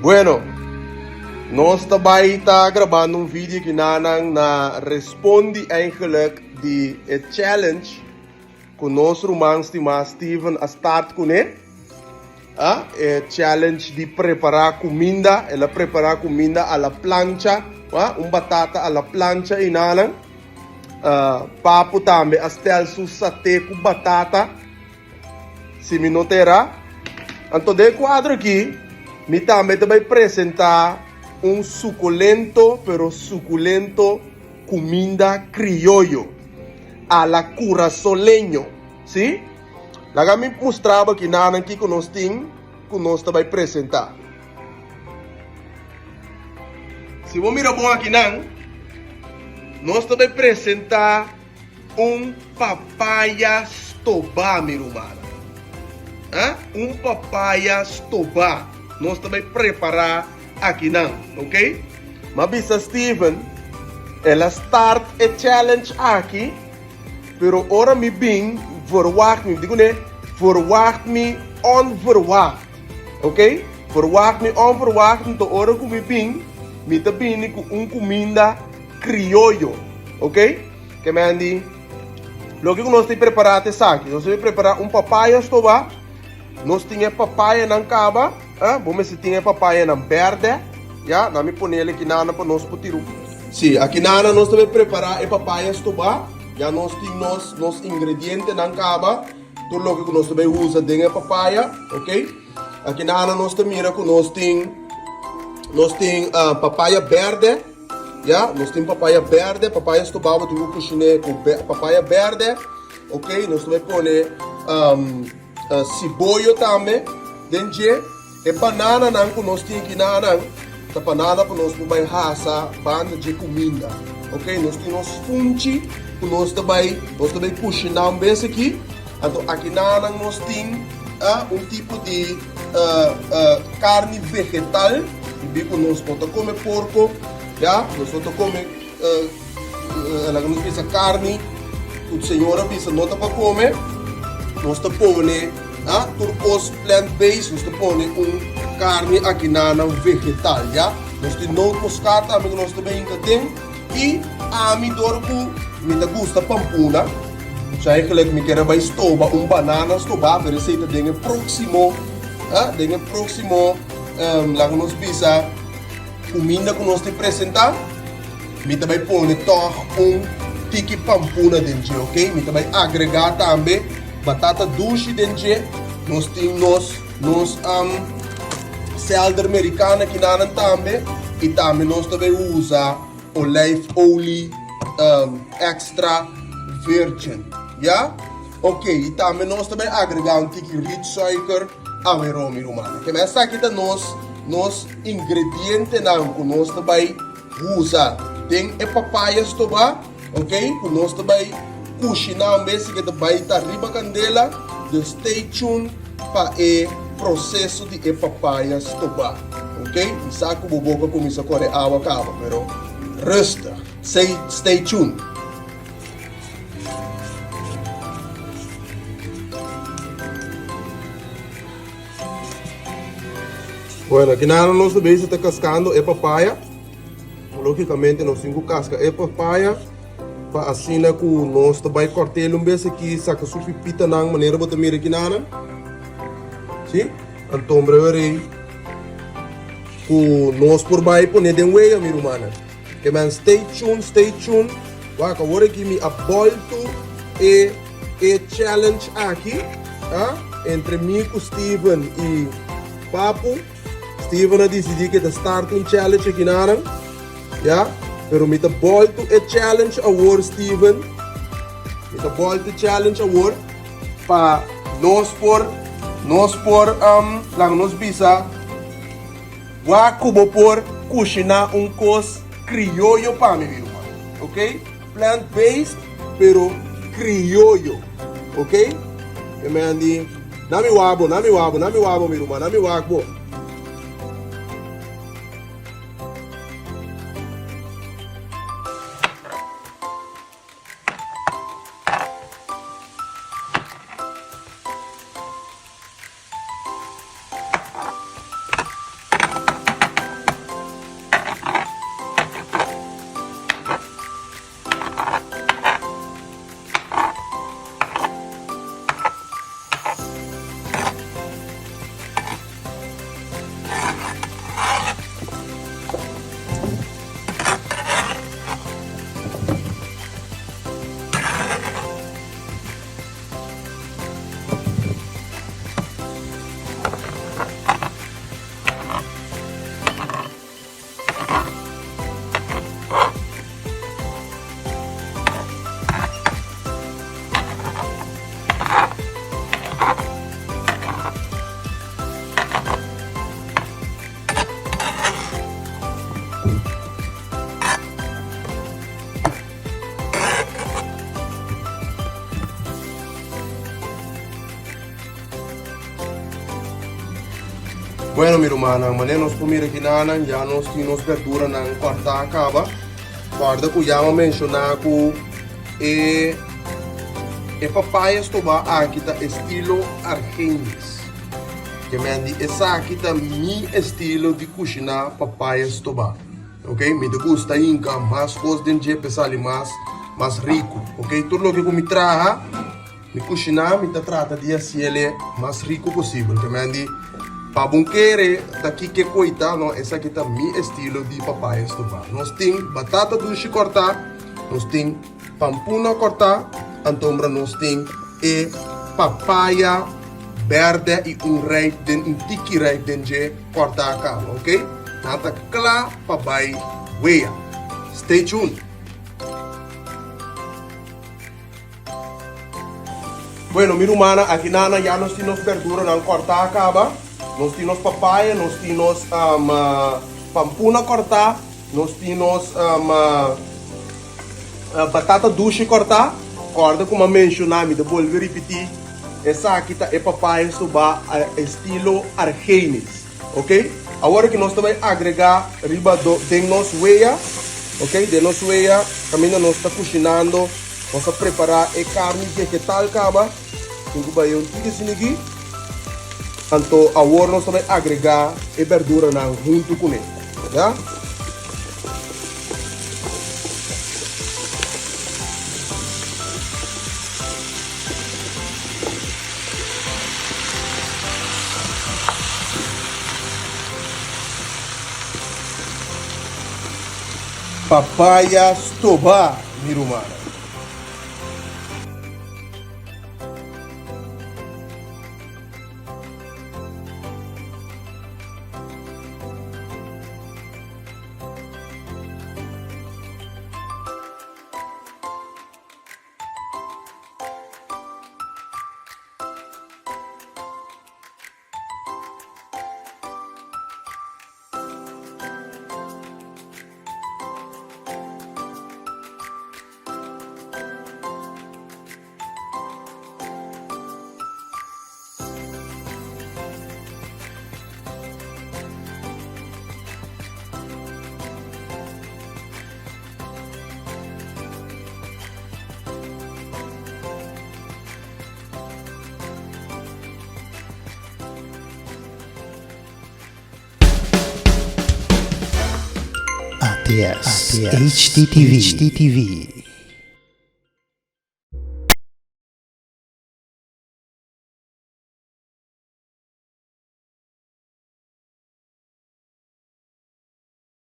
Bueno, nos ta bai ta grabando un video kinanan na respondi eigenlijk di e challenge ku nos ruman stimá Steven a start kuné. Ah, e challenge di prepará kuminda, el a prepará kuminda a la plancha, ah, un batata a la plancha einanan. Ah, Papu tambe a stel su saté ku batata. Si mi no ta erá. Anto den e kuadro aki mi tambe ta bai presentá un sukulento pero sukulento kuminda krioyo a la kurasoleño. Sí? Laga mi mustra bo aki nanan kiko nos tin ku nos ta bai presentá. Si bo mira bon akinan, nos ta bai presentá. Un papaya stobá, mi rumannan. Ah, un papaya stobá. Nos ta bai prepará akinan, ok? M'a bisa Steven, el a start e challenge aki, pero ora mi bin, verwacht mi, mi di kuné, verwacht mi onverwacht, ok? Verwacht mi onverwacht, nto ora ku mi bin, mi ta bini ku un kuminda krioyo, ok? Ke men di, Loke ku nos tin prepará ta esaki, nos tin prepará un papaya stobá, nos tin e papayanan kaba, eh, bo mester tin e papayanan bèrdè, ya, nan mi pone el akinana pa nos por tira un. Sí, akinana nos ta bai prepará e papaya stobá, ya nos tin nos nos ingredientenan kaba, tur loke ku nos ta bai usa den e papaya, ok. Akinana nos ta mira ku nos tin nos tin papaya bèrdè. Ya, nos tin papaya berde, papaya stobá bo tin ku kushiné ku papaya berde. Ok, nos ta bai pone um, uh, siboyo tambe den dje. E banananan ku nos tin kinanan ta banana ku nos por bai hasa banda dje kuminda. Ok, nos tin nos funchi ku nos ta bai, nos ta bai kushiná un bes aki. Anto akinanan nos tin uh, un tipo di Carni vegetal, di cu nos no ta come porco, ya, nos no ta come, laga nos bisa carni cu Señor a bisa no ta pa come, nos ta pone tur cos plant based, nos ta pone un carni akinanan vegetal, ya. Nos tin nootmuskaat tambe cu nos ta bay hinca den. I ami dor ku mi ta gusta pampuna, so eigenlijk mi kier a bai stoba un banana stobá, pero esei ta den e próksimo, ah, den e próksimo, laga nos bisa, kuminda ku nos tin presentá, mi ta bai pone tòg un tiki pampuna den dje, ok? Mi ta bai agregá tambe batata dushi den dje, nos tin nos, nos, selder merikano akinanan tambe, i tambe nos ta bai usa olijfolie extra virgin ya ok y tambe nos ta bay agrega un tiki rietsuiker awero mi rumannan keme esaki ta nos nos ingredientenan ku nos ta bay usa den e papaya stoba ok ku nos ta bay kushina un bes ke ta bay ta riba kandela dus stay tuned pa e proseso di e papaya stobá ok mi sa ku bo boka kuminsá kore awa kaba pero rustig stay stay tuned. Bueno, aki nan nos ta bezig ta kaskando e papaya. Logicamente nos tin ku kaska e papaya pa asina ku nos ta bai kòrt'el un bes aki saka su pipitanan manera bo ta mira aki nan. Si, anto brewerei ku nos por bai pone den wea mi rumannan. Ke men stay tuned, stay tuned. Wak awor aki mi a bòltu e e challenge aki, ah, entre mi ku Steven i Papu. Steven a disidí ku e ta start un challenge aki nanan, ya, pero mi ta bòltu e challenge awor Steven, mi ta bòltu e challenge awor pa nos por, nos por laga nos bisa wak ku bo por kushiná un kos krioyo pa mi mi ruman, ok, plant based pero krioyo, ok, e men di. Na mi wak bo, na mi wak bo, na mi wak bo, mi ruman, na mi wak bo. Bueno mi rumannan, manera nos por mira kinanan ya nos tin nos berduranan kòrtá kaba. Kòrda ku ya mi a menshoná ku e e papaya stobá aki ta estilo Argenis. Ke men di esaki ta mi estilo di kushiná papaya stobá. Ok, mi ta gusta hinka mas kos den dje pa e sali mas mas riku. Ok, tur loke ku mi traha. Mi kushiná mi ta trata di hasiel mas riku posibel. Ke men di, pa bon kere ta kiko e koita, no, esaki ta mi estilo di papaya stobá. Nos tin batata dushi kòrtá, nos tin pampuna kòrtá, antombra nos tin e papaya bèrdè i un rijp den, un tiki rijp den dje kòrtá kaba, ok. Nan ta kla pa bai wea. Stay tuned! Bueno, mi rumannan, aki nan ya nos tin nos berduranan kòrtá kaba. Nos tin nos papaya, nos tin nos pampuna kòrtá, nos tin nos batata dushi kòrtá. Kòrda ku mi a menshoná, mi ta bolbe ripití, esaki ta e papaya stobá estilo Argenis. Ok, awor aki nos ta bai agregá riba den nos wea, ok, den nos wea kaminda nos ta kushinando. Nos a prepará e karni vegetal kaba. Tin ku bai un tiki sinigi. Anto awor nos ta bai agregá e berduranan huntu kuné. Ya. Papaya stobá, mi rumannan. ATS HDTV.